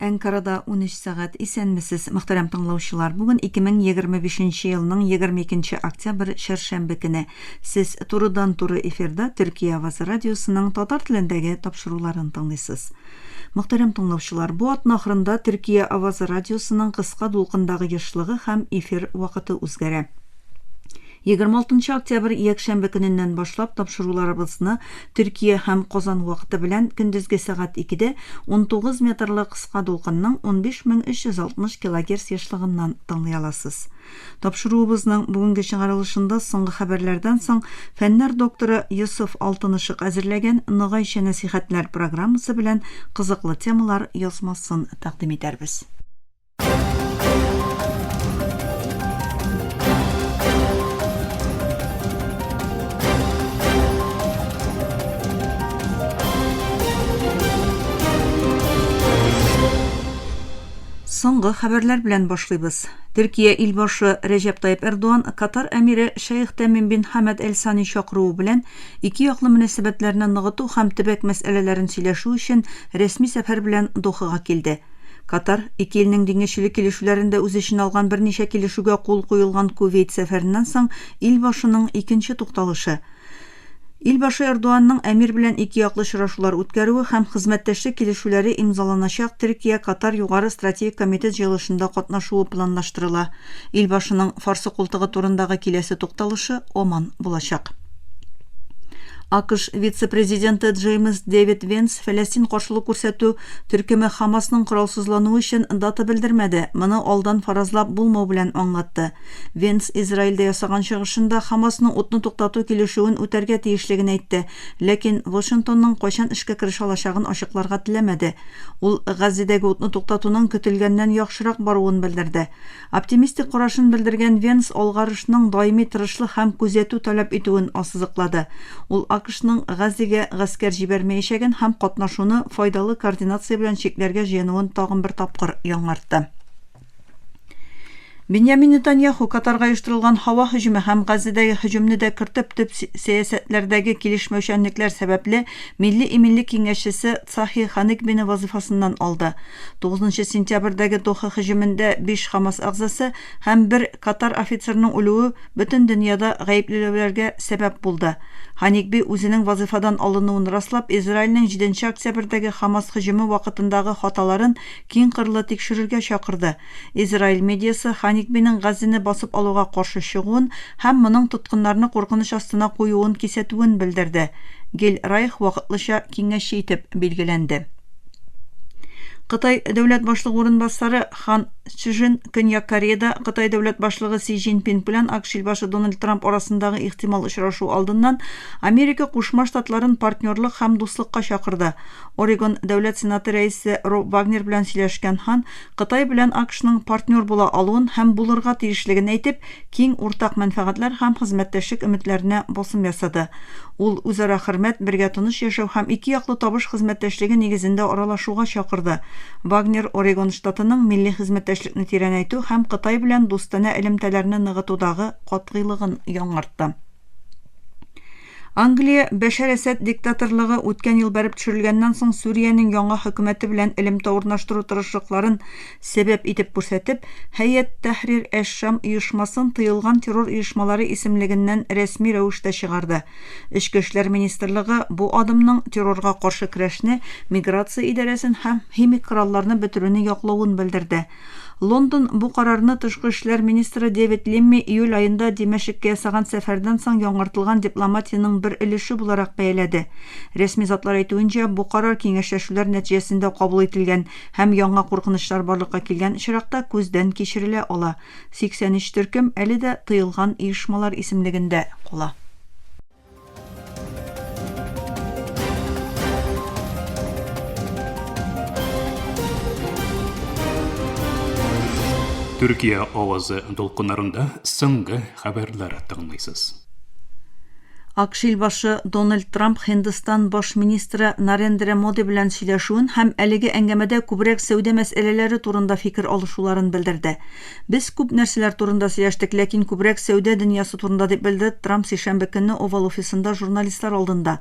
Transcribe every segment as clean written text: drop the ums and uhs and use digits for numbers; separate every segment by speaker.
Speaker 1: Әнкарада 13 сәгать. Исәнмесез, мөхтәрәм тыңлаучылар. Бүген 2025 елның 22 октябрь чәршәмбе көне. Сез турыдан-туры эфирда Төркия авазы радиосының татар телендәге тапшыруларын тыңлыйсыз. Мөхтәрәм тыңлаучылар, бу атна ахырында Төркия авазы радиосының кыска дулкындагы ешлыгы һәм эфир вакыты үзгәрә. 26 октябрь якшәмбе көненнән башлап тапшыруларыбызны Төркия һәм Казан вакыты белән көндезге сәгать 2дә 19 метрлы кыска дулкынның 15360 килогерц ешлыгыннан тыңлый аласыз. Тапшыруыбызның бүгенге чыгарылышында соңгы хәбәрләрдән соң фәннәр докторы Йосыф Алтынышык әзерләгән Ногайча нәсыйхәтләр программасы белән кызыклы темалар язмасын тәкъдим итәрбез. Соңгы хәбәрләр белән башлыйбыз. Төркия илбашы Рәҗәп Тайып Эрдоган Катар әмире Шәех Тәмим бин Хамәд Әл-Сани чакыруы белән ике яклы мөнәсәбәтләрне ныгыту һәм төбәк мәсьәләләрен сөйләшү өчен рәсми сәфәр белән Дохага килде. Катар, ике илнең диңгезчелек килешүләрен дә үз эченә алган берничә килешүгә кул куелган Кувейт сәфәреннән соң илбашының икенче тукталышы. Илбашы Эрдоганның әмир белән икеяклы очрашулар үткәрүе һәм хезмәттәшлек килешүләре имзаланачак Төркия-Катар югары стратегик комитет җыелышында катнашуы планлаштырыла. Илбашының Фарсы култыгы турындагы киләсе тукталышы Оман булачак. АКШ вице-президенты Джеймс Дэвид Венс Фәләстин каршылык күрсәтү төркеме Хамасның коралсызлануы өчен дата белдермәде, моны алдан фаразлап булмау белән аңлатты. Венс Израильдә ясаган чыгышында Хамасның утны туктату килешүен үтәргә тиешлеген әйтте, ләкин Вашингтонның кайчан эшкә керешә алачагын ачыкларга теләмәде. Ул Газзедәге утны туктатуның көтелгәннән яхшырак баруын белдерде. Оптимистик карашын белдергән Венс алгарышның даими тырышлык һәм күзәтү таләп итүен ассызыклады. Ул АКШның Газзегә гаскәр җибәрмәячәген һәм катнашуны файдалы координация белән чикләргә җыенуын тагын бер тапкыр яңартты. Беньямин Нетаньяху Катарга оештырылган һава һөҗүме һәм Газзедәге һөҗүмне дә кертеп төп сәясәтләрдәге килешмәүчәнлекләр сәбәпле Милли иминлек киңәшчесе Цахи Ханекбины вазыйфасыннан алды. 9 сентябрьдәге Доха һөҗүмендә биш Хамас әгъзасы һәм бер Катар офицерының үлүе бөтен дөньяда гаепләүләргә сәбәп булды. Ханекби үзенең вазыйфадан алынуын раслап, Израильнең 7 октябрьдәге Хамас һөҗүме вакытындагы хаталарын киңкырлы тикшерергә чакырды. Израиль медиасы Ханекбиның Газзене басып алуга каршы чыгуын һәм моның тоткыннарны куркыныч астына куюын кисәтүен белдерде. Гель Райх вакытлыча киңәшче итеп билгеләнде. Кытай дәүләт башлыгы урынбасары Хан Чжин Көньяк Кореяда Кытай дәүләт башлыгы Си Цзиньпин белән АКШ илбашы Дональд Трамп арасындагы ихтимал очрашу алдыннан Америка Кушма Штатларын партнерлык һәм дуслыкка чакырды. Орегон дәүләт сенаты рәисе Роб Вагнер белән сөйләшкән Хан Кытай белән АКШның партнер була алуын һәм булырга тиешлеген әйтеп, киң уртак мәнфәгатьләр һәм хезмәттәшлек өметләренә басым ясады. Ул үзара хөрмәт, бергә тыныч яшәү һәм ике яклы табыш хезмәттәшлеге нигезендә аралашуга чакырды. Вагнер Орегон штатының милли хезмәттәшлекне тирәнәйтү һәм Кытай белән дустанә элемтәләрне ныгытудагы катгыйлыгын яңартты. Англия Бәшәр Әсәд диктаторлыгы үткән ел бәреп төшерелгәннән соң Сүриянең яңа хөкүмәте белән элемтә урнаштыру тырышлыкларын сәбәп итеп күрсәтеп, Һәйәт Тәхрир әш-Шам оешмасын тыелган террор оешмалары исемлегеннән рәсми рәвештә чыгарды. Эчке эшләр министрлыгы бу адымның террорга каршы көрәшне, миграция идарәсен һәм химик коралларны бетерүне яклавын белдерде. Лондон бу карарны тышкы эшләр министры Дэвид Лемми июль аенда Димәшеккә ясаган сәфәрдән соң яңартылган дипломатиянең бер өлеше буларак бәяләде. Рәсми затлар әйтүенчә, бу карар киңәшләшүләр нәтиҗәсендә кабул ителгән һәм яңа куркынычлар барлыкка килгән очракта күздән кичерелә ала. 83 төркем әле дә тыелган оешмалар исемлегендә кала.
Speaker 2: Төркия авазы дулкыннарында соңгы хәбәрләр тыңлыйсыз.
Speaker 1: АКШ илбашы Дональд Трамп Һиндстан баш министры Нарендра Моди белән сөйләшүен һәм әлеге әңгәмәдә күбрәк сәүдә мәсьәләләре турында фикер алышуларын белдерде. Без күп нәрсәләр турында сөйләштек, ләкин күбрәк сәүдә дөньясы турында, дип белдерде Трамп сишәмбе көнне Овал офисында журналистлар алдында.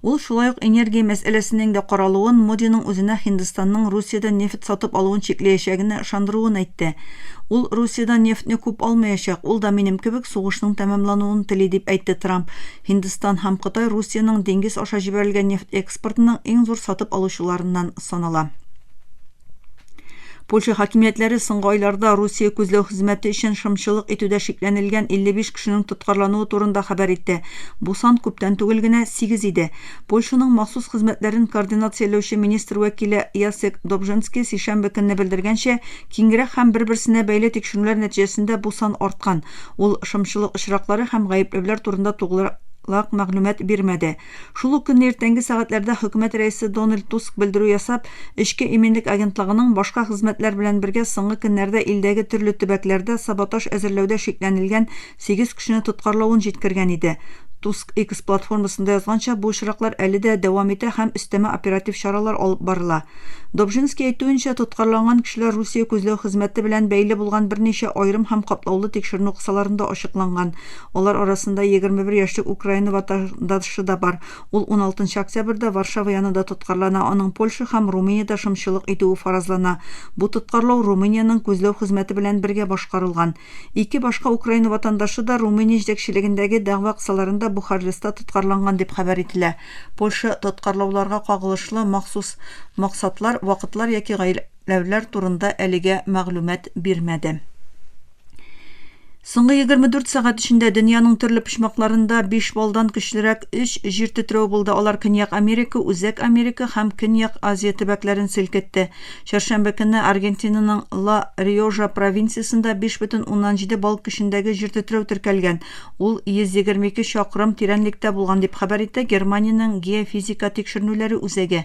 Speaker 1: Ул шулай ук энергия мәсьәләсенең дә каралуын, Модиның үзенә Һиндстанның Русиядән нефть сатып алуын чикләячәгенә ышандыруын әйтте. Ул Русиядән нефтьне күп алмаячак, ул да минем кебек сугышның тәмамлануын тели, дип әйтте Трамп. Һиндстан һәм Кытай Русиянең диңгез аша җибәрелгән нефть экспортының иң зур сатып алучыларыннан санала. Польша хакимиятләре соңгы айларда Русия күзләү хезмәте өчен шымчылык итүдә шикләнелгән 55 кешенең тоткарлануы турында хәбәр итте. Бу сан күптән түгел генә сигез иде. Польшаның махсус хезмәтләрен координацияләүче министр вәкиле Яцек Добжинский сишәмбе көнне белдергәнчә, киңрәк һәм бер-берсенә бәйле тикшеренүләр нәтиҗәсендә бу сан арткан. Ул шымчылык очраклары һәм гаепләүләр турында тулырак мәгълүмат бирмәде. Шул ук көнне иртәнге сәгатьләрдә хөкүмәт рәисе Дональд Туск белдерү ясап, Эчке иминлек агентлыгының башка хезмәтләр белән бергә соңгы көннәрдә илдәге төрле төбәкләрдә саботаж әзерләүдә шикләнелгән сигез кешене тоткарлавын җиткергән иде. Туск X платформасында язганча, бу очраклар әле дә дәвам итә һәм өстәмә оператив чаралар алып барыла. Добжинский әйтүенчә, тоткарланган кешеләр Русия күзләү хезмәте белән бәйле булган берничә аерым һәм катлаулы тикшеренү кысаларында ачыкланган. Алар арасында 21 яшьлек Украина ватандашы да бар. Ул уналтынчы октябрьдә Варшава янында тоткарлана, аның Польша һәм Румыниядә шымчылык итүе фаразлана. Бу тоткарлау Румыниянең күзләү хезмәте белән бергә башкарылган. Ике башка Украина ватандашы да Румыния җитәкчелегендәге дәгъва кысаларында Бухарлеста тоткарланган дип хәбәр ителә. Польша тоткарлауларга кагылышлы махсус максатлар, вакытлар яки гаепләүләр турында әлегә мәгълүмат бирмәде. Соңгы 24 сәгать эчендә дөньяның төрле почмакларында 5 баллдан көчлерәк өч җир тетрәү булды. Алар Көньяк Америка, Үзәк Америка һәм Көньяк Азия төбәкләрен селкетте. Чәршәмбе көнне Аргентинаның Ла Риожа провинциясендә 5,7 балл көчендәге җир тетрәү теркәлгән. Ул 122 чакрым тирәнлектә булган, дип хәбәр итә Германиянең Геофизика тикшеренүләре үзәге.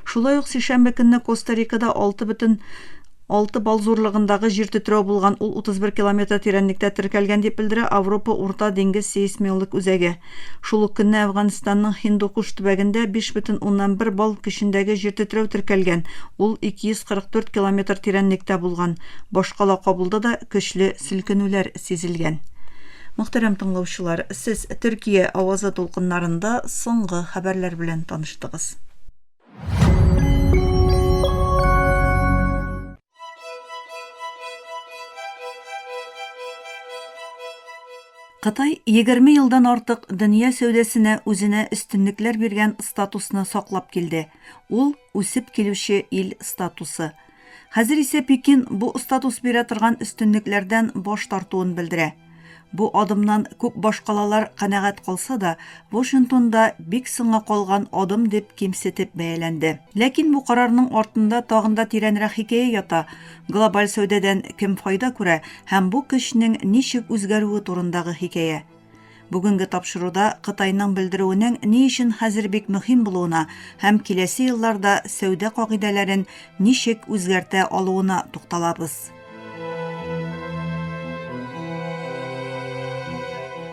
Speaker 1: Шулай ук сишәмбе көнне Коста-Рикада 6, 6 балл зурлыгындагы җир тетрәү булган, ул 31 километр тирәнлектә теркәлгән, дип белдерә Авропа Урта диңгез сейсмиолог үзәге. Шул ук көнне Әфганстанның Һиндукуш төбәгендә 5,1 балл көчендәге җир тетрәү теркәлгән, ул 244 километр тирәнлектә булган. Башкала Кабулда да көчле селкенүләр сизелгән. Мөхтәрәм тыңлаучылар, сез Төркия авазы дулкыннарында соңгы хәбәрләр белән таныштыгыз. Кытай 20 елдан артык дөнья сәүдәсенә үзенә өстенлекләр биргән статусны саклап килде. Ул үсеп килүче ил статусы. Хәзер исә Пекин бу статус бирә торган өстенлекләрдән баш тартуын белдерә. Бу адымнан күп башкалалар канәгать калса да, Вашингтонда бик соңга калган адым дип кимсетеп бәяләнде. Ләкин бу карарның артында тагын да тирәнрәк хикәя ята, глобаль сәүдәдән кем файда күрә һәм бу көчнең ничек үзгәрүе турындагы хикәя. Бүгенге тапшыруда Кытайның белдерүенең ни өчен хәзер бик мөһим булуына һәм киләсе елларда сәүдә кагыйдәләрен ничек үзгәртә алуына тукталабыз.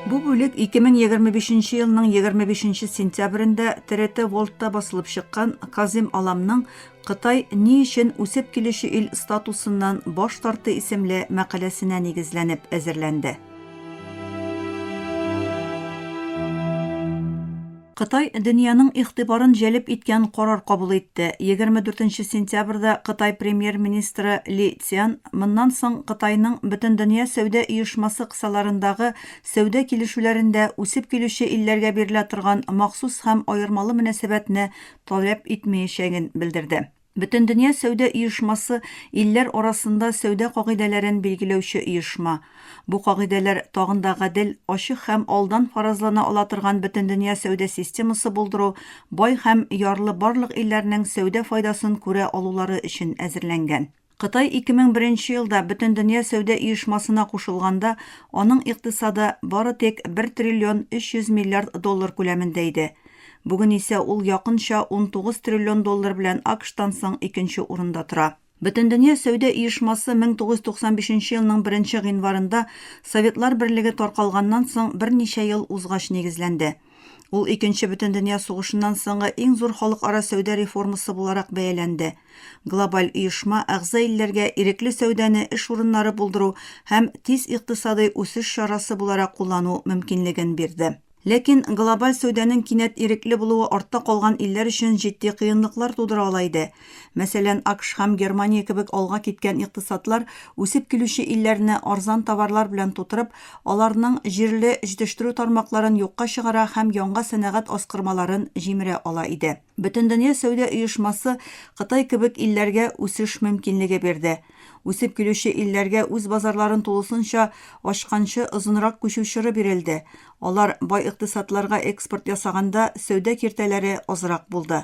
Speaker 1: Бу бүлек 2025 елның 25 сентябрендә ТРТ Волтта басылып чыккан Казим Аламның Кытай ни өчен үсеп килүче ил статусыннан баш тартты исемле мәкаләсенә нигезләнеп әзерләнде. Кытай дөньяның игътибарын җәлеп иткән карар кабул итте. 24 сентябрьдә Кытай премьер-министры Ли Цян моннан соң Кытайның Бөтендөнья сәүдә оешмасы кысаларындагы сәүдә килешүләрендә үсеп килүче илләргә бирелә торган махсус һәм аермалы мөнәсәбәтне таләп итмәячәген белдерде. Бөтендөнья сәүдә оешмасы илләр арасында сәүдә кагыйдәләрен билгеләүче оешма. Бу кагыйдәләр тагын да гадел, ачык һәм алдан фаразлана ала торган бөтендөнья сәүдә системасы булдыру, бай һәм ярлы барлык илләрнең сәүдә файдасын күрә алулары өчен әзерләнгән. Кытай 2001 елда Бөтендөнья сәүдә оешмасына кушылганда, аның икътисады бары тик 1 триллион 300 миллиард доллар күләмендә иде. Бүген исә ул якынча 19 триллион доллар белән АКШтан соң икенче урында тора. Бөтендөнья сәүдә оешмасы 1995 елның беренче гыйнварында Советлар Берлеге таркалганнан соң берничә ел узгач нигезләнде. Ул Икенче бөтендөнья сугышыннан соңгы иң зур халыкара сәүдә реформасы буларак бәяләнде. Глобаль оешма әгъза илләргә ирекле сәүдәне эш урыннары булдыру һәм тиз икътисадый үсеш чарасы буларак куллану мөмкинлеген бирде. Ләкин глобаль сәүдәнең кинәт ирекле булуы артта калган илләр өчен җитди кыенлыклар тудыра ала иде. Мәсәлән, АКШ һәм Германия кебек алга киткән икътисадлар үсеп килүче илләрне арзан товарлар белән тутырып, аларның җирле җитештерү тармакларын юкка чыгара һәм яңа сәнәгать аскырмаларын җимерә ала иде. Бөтендөнья сәүдә оешмасы Кытай кебек илләргә үсеш мөмкинлеге бирде. Үсеп килүче илләргә үз базарларын тулысынча ачканчы озынрак күчү чоры бирелде, алар бай икътисадларга экспорт ясаганда сәүдә киртәләре азрак булды.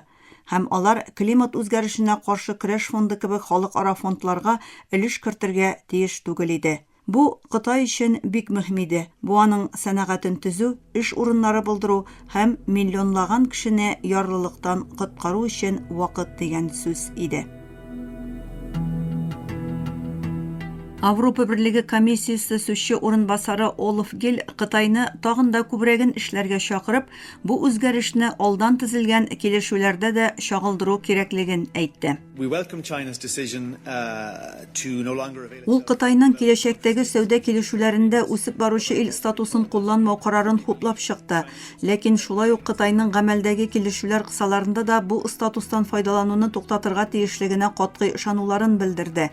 Speaker 1: Һәм алар Климат үзгәрешенә каршы көрәш фонды кебек халыкара фондларга өлеш кертергә тиеш түгел иде. Бу Кытай өчен бик мөһим иде, бу аның сәнәгатен төзү, эш урыннары булдыру һәм миллионлаган кешене ярлылыктан коткару өчен вакыт дигән сүз иде. Авропа Берлеге комиссиясе сүзче урынбасары Олаф Гель Кытайны тагын да күбрәген эшләргә чакырып, бу үзгәрешне алдан төзелгән килешүләрдә дә чагылдыру кирәклеген әйтте. Ул Кытайның киләчәктәге сәүдә килешүләрендә үсеп баручы ил статусын кулланмау карарын хуплап чыкты, ләкин шулай ук Кытайның гамәлдәге килешүләр кысаларында да бу статустан файдалануны туктатырга тиешлегенә катгый ышануларын белдерде.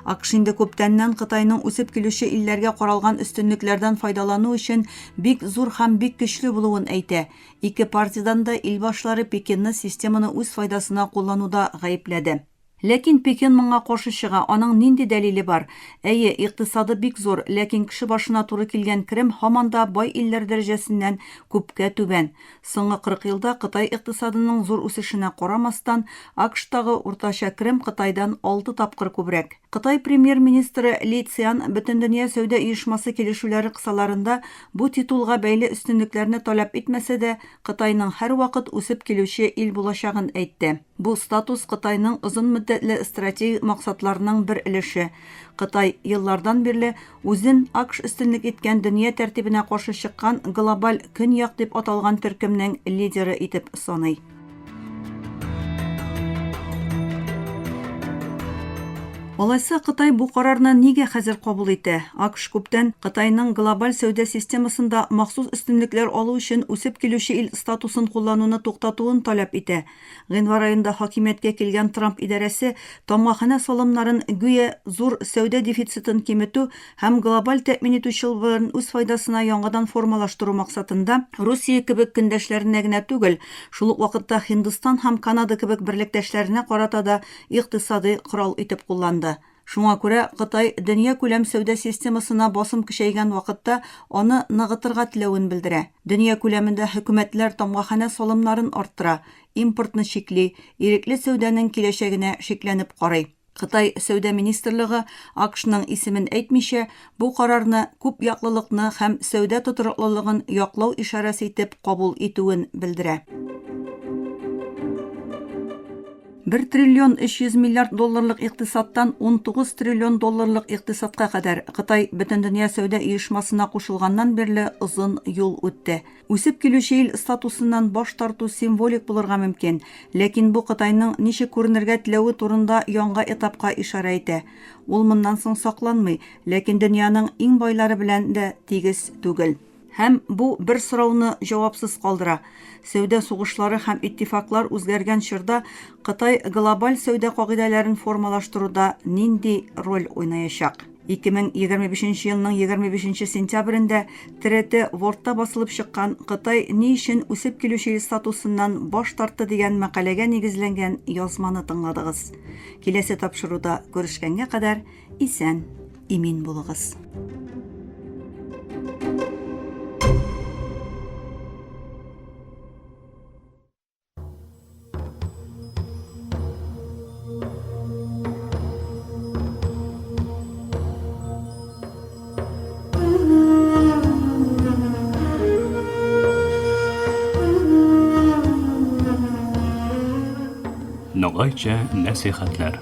Speaker 1: АКШ инде күптәннән Кытайның үсеп килүче илләргә каралган өстенлекләрдән файдалану өчен бик зур һәм бик көчле булуын әйтә. Ике партиядән дә илбашлары Пекинны системаны үз файдасына куллануда гаепләде. Ләкин Пекин моңа каршы чыга, аның нинди дәлиле бар? Әйе, икътисады бик зур, ләкин кеше башына туры килгән керем һаман да бай илләр дәрәҗәсеннән күпкә түбән. Соңгы 40 елда Кытай икътисадының зур үсешенә карамастан, АКШтагы уртача керем Кытайдан алты тапкыр күбрәк. Кытай премьер-министры Ли Цян Бөтендөнья сәүдә оешмасы килешүләре кысаларында бу титулга бәйле өстенлекләрне таләп итмәсә дә, Кытайның һәрвакыт үсеп килүче ил булачагын әйтте. Бу статус Кытайның озын мөддәтле стратегик максатларының бер өлеше. Кытай еллардан бирле үзен АКШ өстенлек иткән дөнья тәртибенә каршы чыккан глобаль Көньяк дип аталган төркемнең лидеры итеп саный. Алайса Кытай бу карарны нигә хәзер кабул итә? АКШ күптән Кытайның глобаль сәүдә системасында махсус өстенлекләр алу өчен үсеп килүче ил статусын куллануны туктатуын таләп итә. Гыйнвар аенда хакимияткә килгән Трамп идарәсе тамгаханә салымнарын гүя зур сәүдә дефицитын киметү һәм глобаль тәэмин итү чылбырын үз файдасына яңадан формалаштыру максатында Русия кебек көндәшләренә генә түгел, шул ук вакытта Һиндстан һәм Канада кебек берлекдәшләренә карата да икътисадый корал итеп кулланды. Шуңа күрә Кытай дөньякүләм сәүдә системасына басым көчәйгән вакытта аны ныгытырга теләвен белдерә. Дөнья күләмендә хөкүмәтләр тамгаханә салымнарын арттыра, импортны чикли, ирекле сәүдәнең киләчәгенә шикләнеп карый. Кытай сәүдә министрлыгы АКШның исемен әйтмичә, бу карарны күпьяклылыкны һәм сәүдә тотрыклылыгын яклау ишарәсе итеп кабул итүен белдерә. 1 триллион 300 миллиард долларлык икътисадтан 19 триллион долларлык икътисадка кадәр Кытай Бөтендөнья сәүдә оешмасына кушылганнан бирле озын юл үтте. Үсеп килүче ил статусыннан баш тарту символик булырга мөмкин, ләкин бу Кытайның ничек күренергә теләве турында яңа этапка ишарә итә. Ул моннан соң сакланмый, ләкин дөньяның иң байлары белән дә тигез түгел. Һәм бу бер сорауны җавапсыз калдыра, сәүдә сугышлары һәм иттифаклар үзгәргән чорда Кытай глобаль сәүдә кагыйдәләрен формалаштыруда нинди роль уйнаячак? 2025 елның 25 сентябрендә ТРТ World-та басылып чыккан Кытай ни өчен үсеп килүче ил статусыннан баш тартты дигән мәкаләгә нигезләнгән язманы тыңладыгыз. Киләсе тапшыруда күрешкәнгә кадәр исән, имин булыгыз.
Speaker 2: Ногайча нәсихәтләр.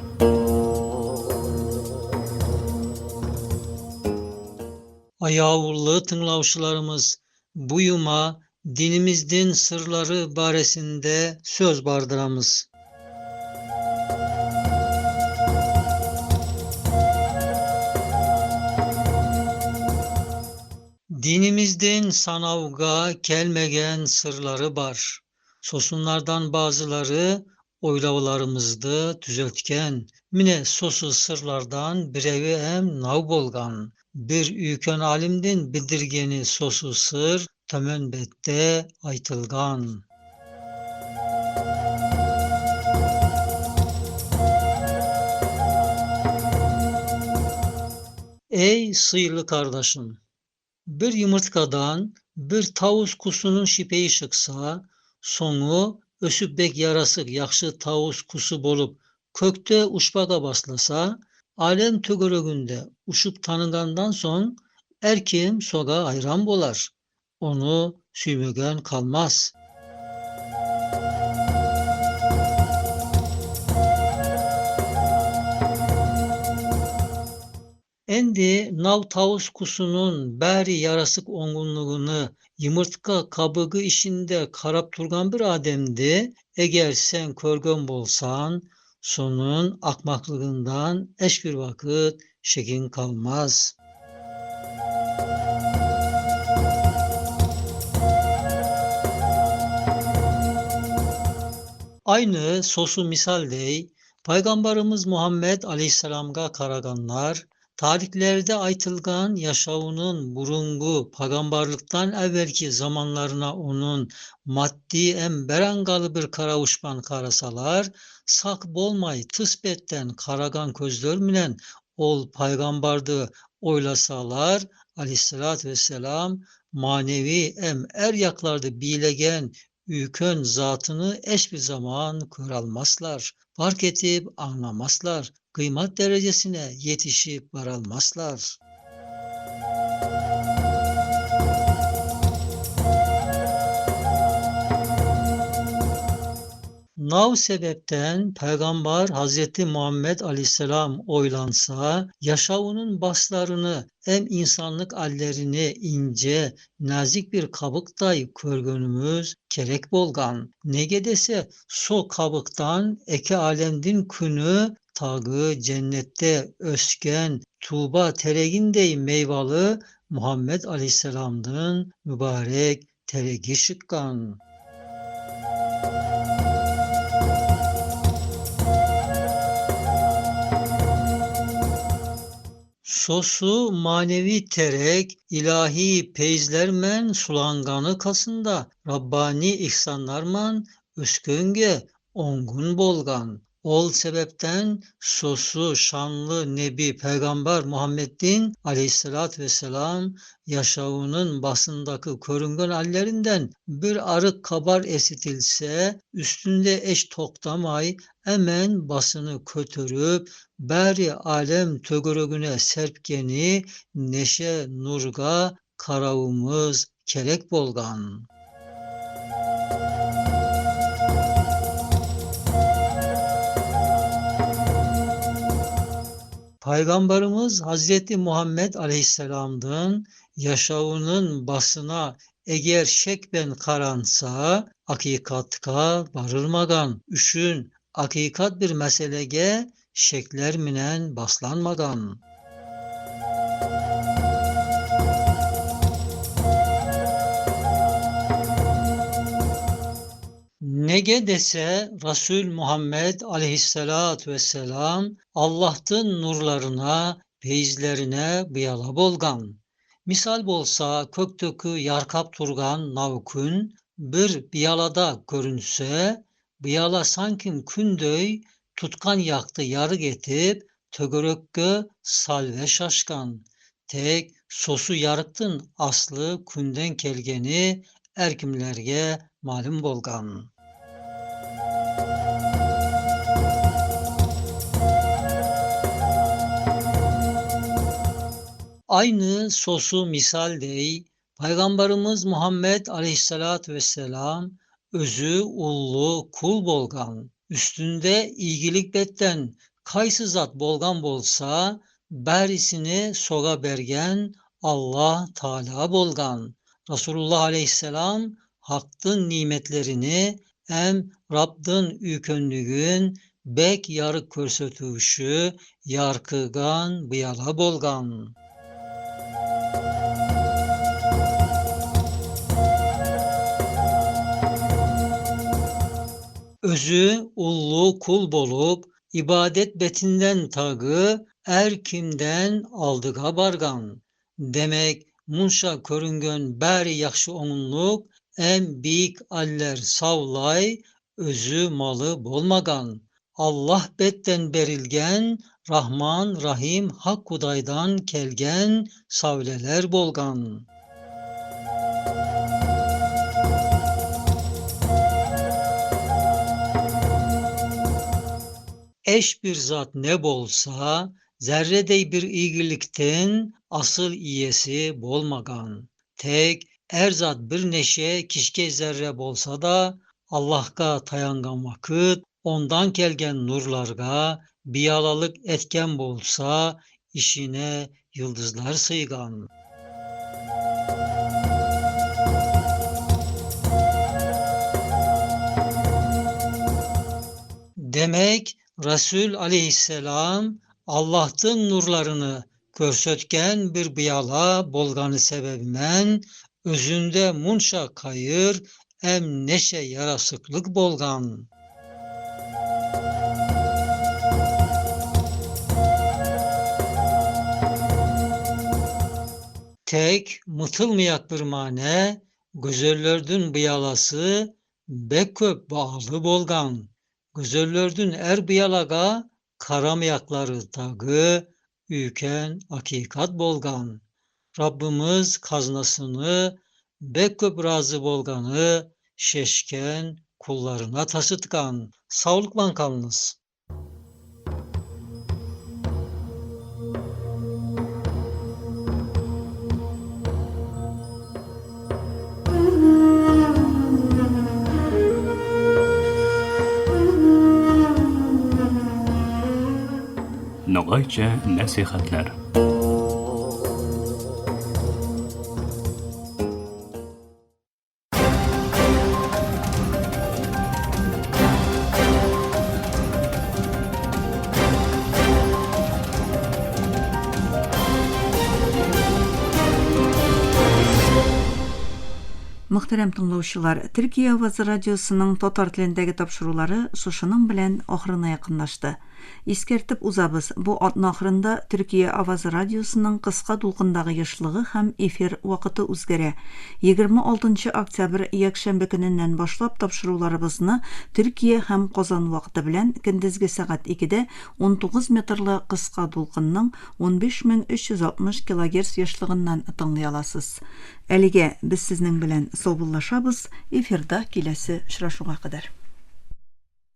Speaker 3: Аяулы тыңлаучыларымыз, бу юма Dinimizdin sırları baresinde söz bardıramız. Dinimizdin sanavga kelmegen sırları bar. Sosunlardan bazıları oylavlarımızdı düzeltken. Mine sosu sırlardan birevi hem nav bolgan. Bir üyken alimdin bildirgeni sosu sır tömön bette aytılgan. Ey sıyırlı kardeşim! Bir yumurtkadan bir tavus kusunun şipeyi çıksa, sonu ösüp bek yarasık yakşı tavus kusu bolup kökte uçbaga baslasa, alem tögörögünde uçup tanıgandan son erkim soga ayran bolar. Onu süymögen kalmaz. Endi nav tavus kusunun bari yarasık ongunluğunu yumurtka kabıgı işinde karap turgan bir ademdi. Eğer sen körgön bolsan, sonun akmaklığından eş bir vakit şekin kalmaz. Aynı sosu misal dey, Peygamberimiz Muhammed Aleyhisselam'a karaganlar, tarihlerde aytılgan yaşavının burungu peygamberlikten evvelki zamanlarına onun maddi em berangalı bir karavuşpan karasalar, sak bolmay tısbetten karagan közler milen ol peygamberdi oylasalar, aleyhissalatü vesselam manevi em er yaklardı bilegen ülkön zatını eş bir zaman köralmaslar, fark etip anlamazlar, kıymat derecesine yetişip varalmazlar. Nav sebepten Peygamber Hazreti Muhammed Aleyhisselam oylansa, yaşavının baslarını hem insanlık allerini ince, nazik bir kabıktay körgönümüz kerek bolgan. Nege dese so kabıktan eke alemdin künü tagı cennette ösken Tuğba teregindey meyvalı Muhammed Aleyhisselam'ın mübarek teregi şıkkan. Sosu manevi terek, ilahi peyzlermen sulanganı kasında, Rabbani ihsanlarman öskönge ongun bolgan. Ol sebepten sosu şanlı Nebi Peygamber Muhammed'in aleyhissalatü vesselam yaşavının basındaki körüngen allerinden bir arık kabar esitilse üstünde eş toktamay hemen basını kötürüp beri alem tögörögüne serpgeni neşe nurga karavımız kerek bolgan. Peygamberimiz Hazreti Muhammed Aleyhisselam'dan yaşavının basına eğer şekben karansa hakikatka varılmagan, üşün hakikat bir meselege şekler minen baslanmagan. Nege dese Resul Muhammed aleyhissalatü vesselam Allah'ın nurlarına, peyizlerine bıyala bolgan. Misal bolsa köktökü yarkap turgan navkün bir biyalada görünse, bıyala sanki kündöy tutkan yaktı yarı getip tögörökkö salve şaşkan. Tek sosu yarıktın aslı künden kelgeni erkimlerge malum bolgan. Aynı sosu misal dey, Peygamberimiz Muhammed Aleyhisselatü Vesselam özü ullu kul bolgan, üstünde iyilik betten kaysı zat bolgan bolsa, berisini soga bergen Allah Teala bolgan. Resulullah Aleyhisselam Haqdın nimetlerini әм Rabdın üyükönlügün бәк ярык көрсөтүшү яркыган быяла болган. Özü ullu kul bolup, ibadet betinden tagı erkimden aldıga bargan. Demek munşa körüngön bari yaxşı oŋunluk em biyik aller savlay özü malı bolmagan. Allah betten berilgen Rahman Rahim Hak Kudaydan kelgen savleler bolgan. Eş bir zat ne bolsa, zerredey bir iyilikten asıl iyesi bolmagan. Tek er zat bir neşe kişke zerre bolsa da Allah'a tayangan vakit ondan kelgen nurlarga biyalalık etken bolsa işine yıldızlar sıygan. Demek Resul aleyhisselam Allah'ın nurlarını körsötken bir bıyala bolganı sebebimen özünde munşa kayır em neşe yarasıklık bolgan. Tek mıtılmayak bir mane güzellerdün bıyalası bek köp bağlı bolgan. Güzellerdün er bıyalaga karamayakları tagı üyken hakikat bolgan. Rabbimiz kaznasını bek köp razı bolganı şeşken kullarına tasıtkan. Sağlıkla kalınız.
Speaker 2: Ногайча нәсихәтләр.
Speaker 1: Мөхтәрәм тыңлаучылар, Төркия авазы радиосының татар телендәге тапшырулары шушының белән ахырына якынлашты. Искәртеп узабыз, бу атна ахырында Төркия авазы радиосының кыска дулкындагы ешлыгы һәм эфир вакыты үзгәрә. 26 октябрь якшәмбе көненнән башлап тапшыруларыбызны Төркия һәм Казан вакыты белән көндезге сәгать 2дә 19 метрлы кыска дулкынның 15360 килогерц ешлыгыннан тыңлый аласыз. Әлегә без сезнең белән саубуллашабыз, эфирда киләсе очрашуга кадәр.